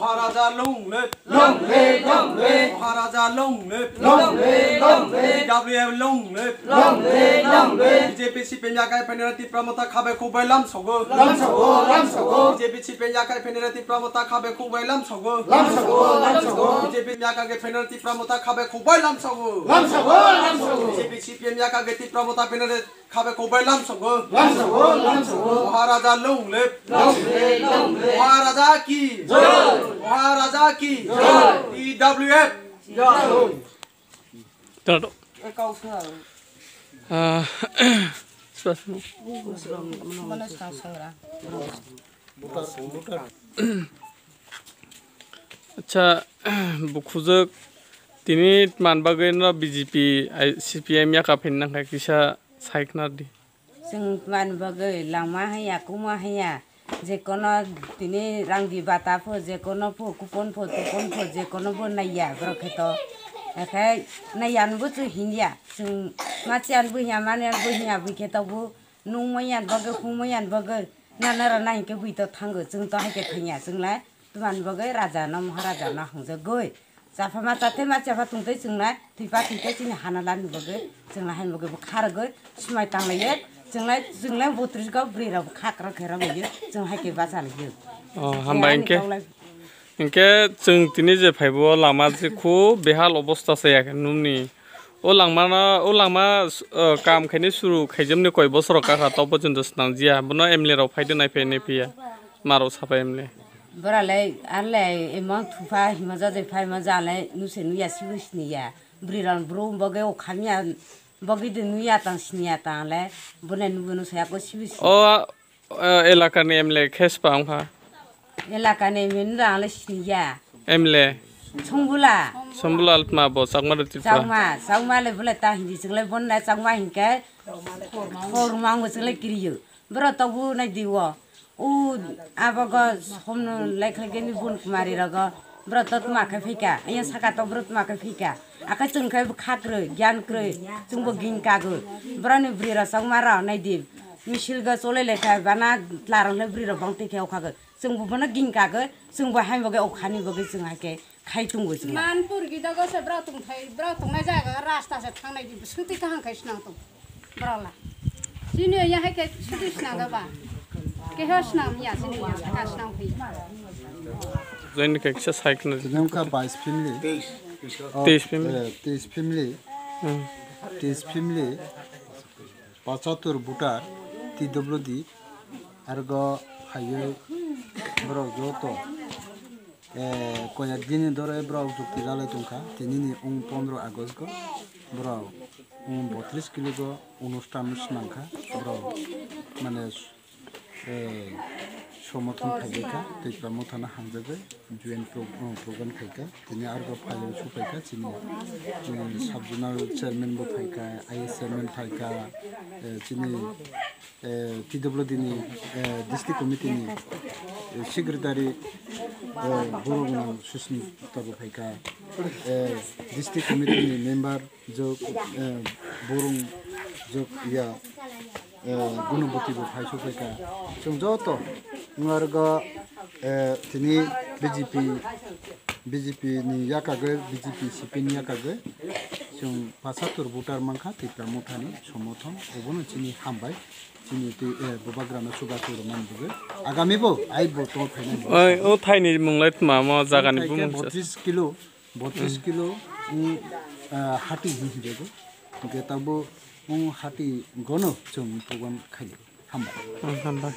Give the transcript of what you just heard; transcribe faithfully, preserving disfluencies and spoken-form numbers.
Maharaja long live! Long live, long live! Maharaja long live! Long live, long live! T W F long live! Long live, long live! B J P C P M yakai phainai Tipra Motha khabai khukbai lamsogo. Lamsogo, lamsogo! B J P C P M yakai phainai Tipra Motha khabai khukbai lamsogo. Lamsogo, lamsogo! B J P yakai phainai Tipra Motha khabai khukbai lamsogo. Lamsogo, lamsogo! B J P C P M yakai Tipra Motha phainai khabai khukbai lamsogo. Lamsogo, lamsogo! Maharaja long live! Long live, long live! Maharaja ki jai! Maharaja ki jai! T W F jai! Tato. Ah, spasmo. Mana sang sangra. Acha, bukhujak tini man bagwi no B J P, ai, C P M yaka phin nang kha kisa sai khna di. Chwng man bagwi lama haya, kuma haya, je kono tini rangdi bata pho, je kono pho, kupon pho, tupon pho, je kono bo naiya, borok khe to. Ekhai naiya anbo chwng hinya, chwng machi anbo hinya, mani anbo hinya, bwi khe to bo nung maya bagwi, hung maya bagwi, na nara na hinkhe bwi to thango, chwng to hai khe thangya, chwng lai. Twmani bagwi raja no, maharaja no hangjagwi. Chapha ma chathe ma chapha tongtwi chwng nai, thwipa thwikhe chini hana lani bagwi, chwng nai haini bagwi bo kha rwgwi, swmai tang laiyo, chwng nai, chwng nai botris go bwrwi rok bo kha kwrak khe rw laiyo, chwng hai khe bacha laiyo. Oh, hambai hinkhe. Hinkhe chwng tini je phaibo lama je khu behal obosta se ya khe nukni. O langma no, o langma, uh, kam khaini suru khaijamni koi bosor kha kha, to pojonto swnam jia. Bono M L A rok phai de nai phai nai phiya. Marok sapa M L A. Bora le, ale, emang thupa, hima jajai phai ma jale, nuse nuya, sibu siniya. Bwrwi rang bro, boge o khamya, boge de nuya tang siniya tang le, bone nubu nu saya ko sibu siniya. O, o, elakani M L A khe spa wngkha. Elakani M L A ang le siniya. M L A. Songbula. Songbula altma bo, Chakma de Tripura. Chakma, Chakma le bole ta hindi, chwng le bon na Chakma hinkhe, thor mango chwng le kiriyo. Bro tobu nai diwo. U abo go somno lekhle geni bun kumari rogo. Bro to tuma khe phika. Aya saka to bro tuma khe phika. Aka chwng khe kha kwrwi, gyan kwrwi. Chwng bo ging kago. Bro ni bwrwi rok chokma rok nai di. Misil go chole lekha bana tla rok le bwrwi rok bang twi khe okha go. Chwng bo bono ging kago. Chwng bo hai bo ge okha ni bo ge chwng hai khe khai tongo chwng. Manpur gidago se bwrok tongthai, bwrok tongnai jaga rasta se thangnai di, swtwi kaham khai swnam tong bwrok la. Chini ya hai khe swtwi swnam da ba. Keho swnam ya chini ya ka swnam phi. Join khe kisa sai khna. Tini wngkha bais family. Oh, teis family. Eh, teis family. Hmm. Teis family. Pachatur voter T W D argo phaiwi borok joto, eh, koyak dini dore borok jukti lalai tongkha. Tinini wng pondro August go borok wng botris kilo go onusthan swnamkha. Borok mane, eh, somothon khailaikha, Tipra Mothano hamjagwi joint pro-, oh, program khaikha. Tini argo phaio suphaikha chini, chini sub zonal chairman bo phaikha, I S chairman phaikha, eh, chini, eh, T W D ni, eh, district committee ni, eh, secretary, eh, borok nang Susmita bo phaikha, eh, district committee ni member jok, eh, borong jok ya, eh, Gunoboti bo phai sokphaikha. Chwng joto wnglargo, eh, tini B J P, B J P ni yakagwi, B J P C P ni yakagwi chwng pasatur voter mankha Tipra Mothani somothon, obono chini hambai, chini twi, eh, bubagrano chubachu rwmani bagwi. Agami bo, ai bo to phainani bagwi. Oi, o thaini munglai tma mo jagani bumung se. Botris kilo, botris kilo, mm, ah, hati hinwi jago. Hingke tabo, mm, hati gono chwng program khaio. Hambai. Mm, hambai.